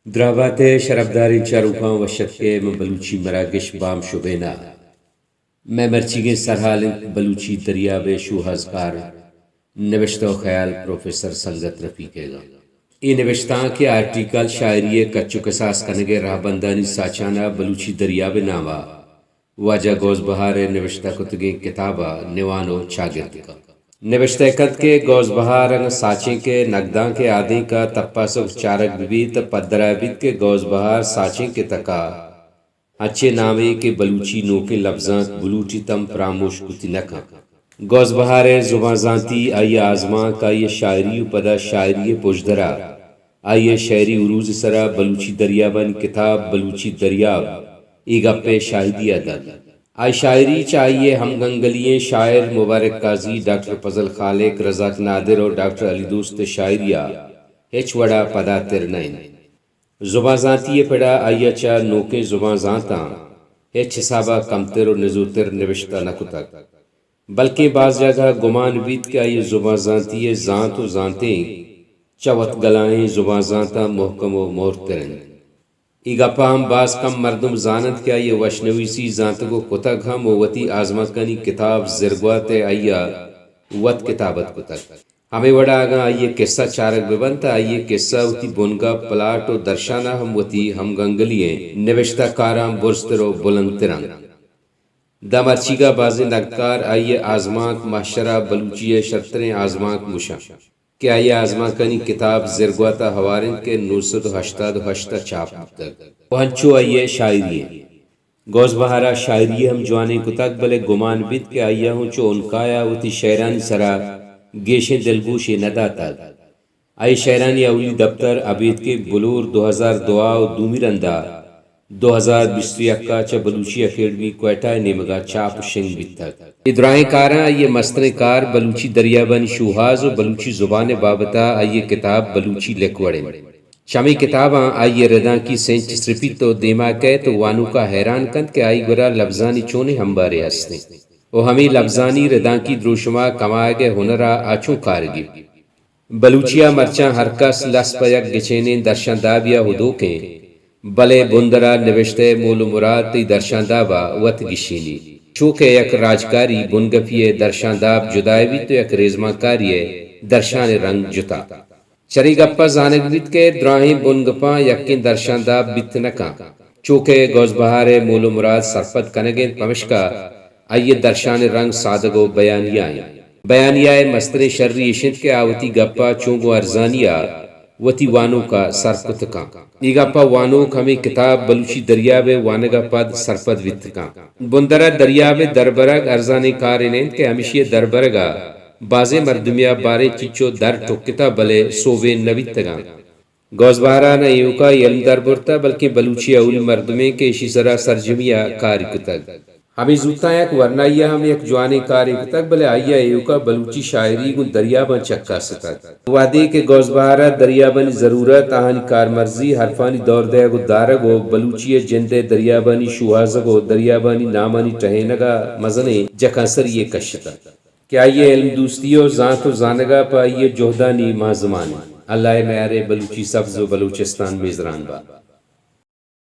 دراہ بات ئے شرپداریں چاروکاں، وش اتک ئے ماں بلوچی مراگش بام شبین ءَ۔ مئے مرچیگیں سرحال انت بلوچی دریاب ءِ شوہازکار، نبشتہ ءُ خیال پروفیسر سنگت رفیق ئیگ ءَ۔ اے نبشتانک ءِ آرٹیکل شاعری ءِ کچ ءُ کساس کنگ ءِ راہبندانی ساچان ءَ بلوچی دریاب ءِ نام ءَ واجہ گوز بہار ءِ نبشتہ کتگیں کتاب ءَ نوان ءُ چاگرد کنت۔ نبشتہ کنت کہ گوز بہار اگاں ساچینک ءِ نگدانک ءِ آدینک ءَ تپاسگ چارگ بہ بیت، پدرا بیت کہ گوز بہار ساچینک ءِ تک ءَ انچیں نامے کہ بلوچی نوکیں لبزانک بلوٹیت ہم پراموش کتی نہ کنت۔ گوز بہار ءِ زبان زانتی، آئی ءِ آزمانک، آئی ءِ شاعری ءُ پدا شاعری ءِ پژدر ءَ آئی ءِ شعری عروض ءِ سرا بلوچی دریابانی کتاب بلوچی دریاب اے گپ ءِ شاہدی ءَ دنت۔ آئی شاعری چہ آئی ءِ ہمگنگلی ئیں شاعر مبارک قاضی، ڈاکٹر فضل خالق، رزاق نادر ءُ ڈاکٹر علی دوست ءِ شاعری ءَ ہچ وڑ ءَ پداتر نہ انت۔ زبان زانتی ءِ پڑ ءَ آئی ءَ چہ نوکیں زبان زانتاں ہچ حساب ءَ کمتر ءُ نزورتر نبشتہ نہ کتگ، بلکیں باز جاگہ ءَ گمان بیت کہ آئی ءِ زبان زانتی ءِ زانت ءُ زانتیں چہ وت گلائیں زبان زانتاں مہکم ءُ مہرتر انت۔ اے گپ ءَ ہم باز کم مردم زان انت کہ آئی ءَ وشنویسی زانتگ ءُ کتگ ہم ءُ وتی آزمانکانی کتاب زرگوات ءَ آئی ءَ وت کتابت کتگ۔ ہمے وڑ ءَ اگاں آئی ءِ کسہ چارگ بہ بنت، آئی ءِ کسہ وتی بنگپ، پلاٹ ءُ درشان ءَ ہم وتی ہمگنگلی ئیں نبشتہ کاراں برزتر ءُ بلندتر انت۔ داں مرچیگ ءَ بازیں نگدکار آئی ءِ آزمانک مہشر ءَ بلوچی ءِ شرتریں آزمانک گوش انت کہ آئی ءِ آزمانکانی کتاب زرگوات ءَ ہوار انت کہ نو سد ءُ ہشتاد ءُ ہشت ءَ چاپ بوتگ ءُ انچو آئی ءِ شاعری انت۔ گوز بہار ءَ شاعری ہم جوانیں کتگ، بلے گمان بیت کہ آئی ءَ ہوں چو ہنکایا وتی شعرانی سرا گیشیں دلگوشے نہ داتگ۔ آئی ءِ شعرانی اولی دپتر ابیتکیں بلور دو ہزار دو ءَ ءُ دومی رندا دو ہزار بیست ءُ یک ءَ چہ بلوچی اکیڈمی کوئٹہ ءِ نیمگ ءَ چاپ ءُ شنگ بیتگ۔ اے دراہیں کاراں آئی ءِ مستریں کار بلوچی دریابانی شوہاز ءُ بلوچی زبان ءِ بابت ءَ آئی ءِ کتاب بلوچی لکھ وڑ انت۔ چہ ہمے کتاباں آئی ءِ ردانکی سنچ سرپیت ءُ دیما کئیت ءُ وانوک ءَ حیران کنت کہ آئی گورا لبزانی چونیں ہمبارے ہست انت ءُ ہمے لبزانی ردانکی دروشم ءَ کمائگ ءِ ہنر ءَ آ چون کار گیپت۔ بلوچی ءَ مرچاں ہر کس لس پہ یک گچینیں درشاندابے ءَ ہدوک انت، بلے بندر ءَ نبشتہ ءِ مول ءُ مراد تئی درشانداب ءَ وت گیشینی۔ چو کہ یک راجکاری بنگپی ءِ درشانداب جدائے بیت ءُ یک ریزمانکاری ءِ درشان ءِ رنگ جتا۔ چرے گپ ءَ زانگ بیت کہ دراہیں بنگپاں یکیں درشانداب بیت نہ کنت، چو کہ گوز بہار ءِ مول ءُ مراد سرپد کنگ انت، پمشکا آئی ءِ درشان ءِ رنگ سادگ ءُ بیانیہ انت۔ بیانیہ ءِ مستریں شری ایش انت کہ آ وتی گپ ءَ چون گوں ارزانی ءَ وتی وانوک ءَ سر کت کنت۔ اے گپ ءَ وانوک ہمے کتاب بلوچی دریاب ءِ وانگ ءَ پد سرپد بیت کنت۔ بندر ءَ دریاب ءِ دربرگ ارزانیں کارے نہ انت کہ ہمیشی ءِ دربرگ ءَ بازیں مردمے ءَ باریں چنچو در ٹکتہ، بلے سوبین نہ بیتگ انت۔ گوز بہار ءَ نہ ایوک ءَ علم در برتہ، بلکیں بلوچی ءِ اولی مردمے کہ ایشی سرا سرجمی ءَ کار کتگ۔ ہمے زوتاں یک ورنائی ءَ ہم یک جوانیں کارے کتگ، بلے آئی ءَ ایوک ءَ بلوچی شاعری گوں دریاباں چکاستگ۔ وہدے کہ گوز بہار ءَ دریابانی ضرورت، آہانی کارمرزی، حرفانی دور دئیگ ءُ دارگ ءُ بلوچی ءِ جند ءِ دریابانی شوہازگ ءُ دریابانی نامانی ٹہینگ ءَ مزنیں جکانسری یے کشتگ۔ کہ آئی ءِ علم دوستی ءُ زانت ءُ زانگ ءَ پہ آئی ءِ جہدانی مانزمان انت۔ اللہ ءِ میار ءَ بلوچی سبز ءُ بلوچستان میزران بات۔